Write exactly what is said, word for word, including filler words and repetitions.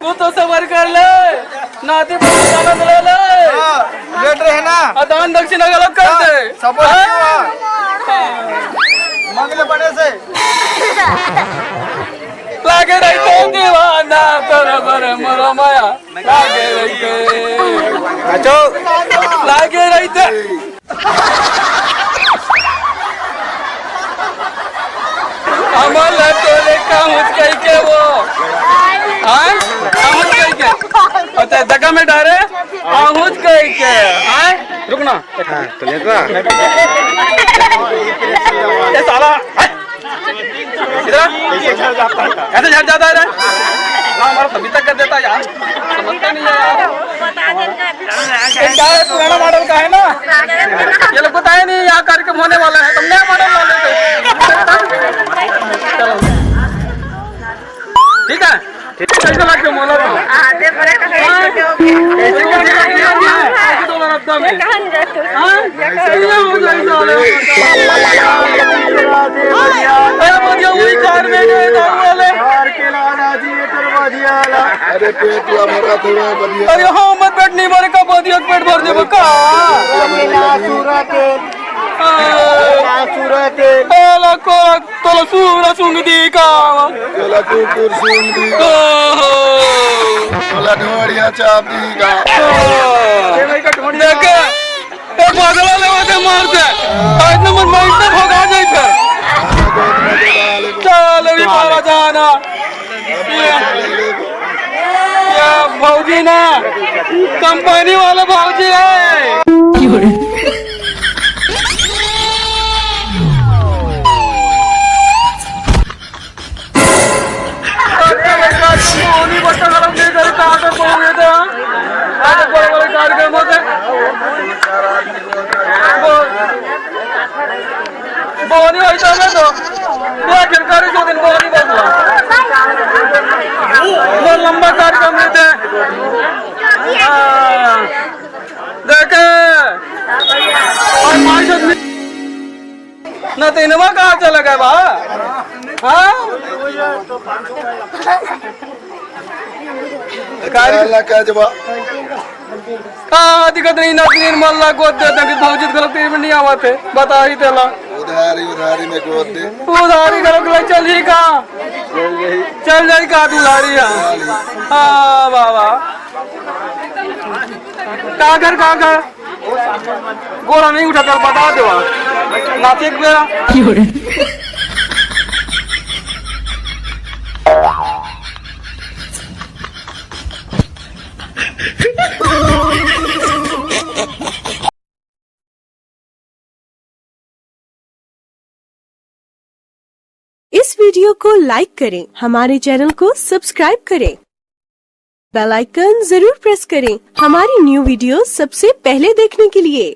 तू तो सबर कर ले, नाती पुती आनंद ले ले। हाँ, लेट रहे ना। और दान दक्षिणा गलत कर हाँ, दे। सबर हाँ? क्यों हुआ? हाँ। मांग ले बड़े से। लागे रहिते दीवाना तोर बर मोर मया। लागे रहिते। नाचो। लागे रहिते। हमन ला तोरे का हुच कहि के वो। हाँ? का हुच कहि के? अच्छा, जगह में डारे? का हुच कहि के? हाँ? रुक ना। हाँ, तो लेट रहा। ये साला। इधर आ। ऐसे झड़ जाता है रे। ना, हमारा तभी तक कर देता यार, समझता नहीं है यार। ये क्या है, पुराना मॉडल का है ना, ये लोग बताए नहीं यहाँ कार्यक्रम होने वाला है, तुम नया मॉडल ला लेते। चलो, ठीक है। कैसे लग के मोला तो? हाँ, दे बड़े का है, छोटे हो गए। कैसे लग के मोला तो? हाँ? कैसे लग के मोला तो? अरे बढ़िया, वही कार में गए दारू वाले। कार के लाना जी, एकर बढ़िया ला। अरे पेट ला भरा थोड़ा बढ़िया। अरे हाँ, मत पेट नहीं भरे का, बढ़िया पेट भर देबो का? अरे ना सुरा के। हाँ। ना सुरा के। ए, ला को तोला सूंघ सूंघ दी का। तोला कुकुर सूंघ दी। ओहो। तोला ढोड़िया चाप दी का। देख, ए पागल वाले वैसे मारते। आज न मन माइंड से भगा जाई फिर। चल, अभी पारा जाना। ये, ये भौजी ना, कंपनी वाला भौजी है। बोनी होई तबे तो। ये आखिरकार दो दिन बोनी बस। बहुत लंबा कार्यक्रम रहते हैं। हाँ। देखे। और पाँच सौ ना तो इनवा कहाँ चला गया बा? हाँ? कार- काला का जबा। हाँ, दिक्कत नहीं, ना तीन मल्ला गोद दे, तंग भौजी गलत तीन में नहीं आवत है, बता ही तेला। उधारी, उधारी में गोद दे। उधारी गलत ले चल ही का? चल जाई का तू उधारी? हाँ, हाँ, वाह, वाह। का कर, का कर? गोरा नहीं उठा कर बता दो। नाचे एक बेरा। इस वीडियो को लाइक करें, हमारे चैनल को सब्सक्राइब करें, बेल आइकन जरूर प्रेस करें हमारी न्यू वीडियो सबसे पहले देखने के लिए।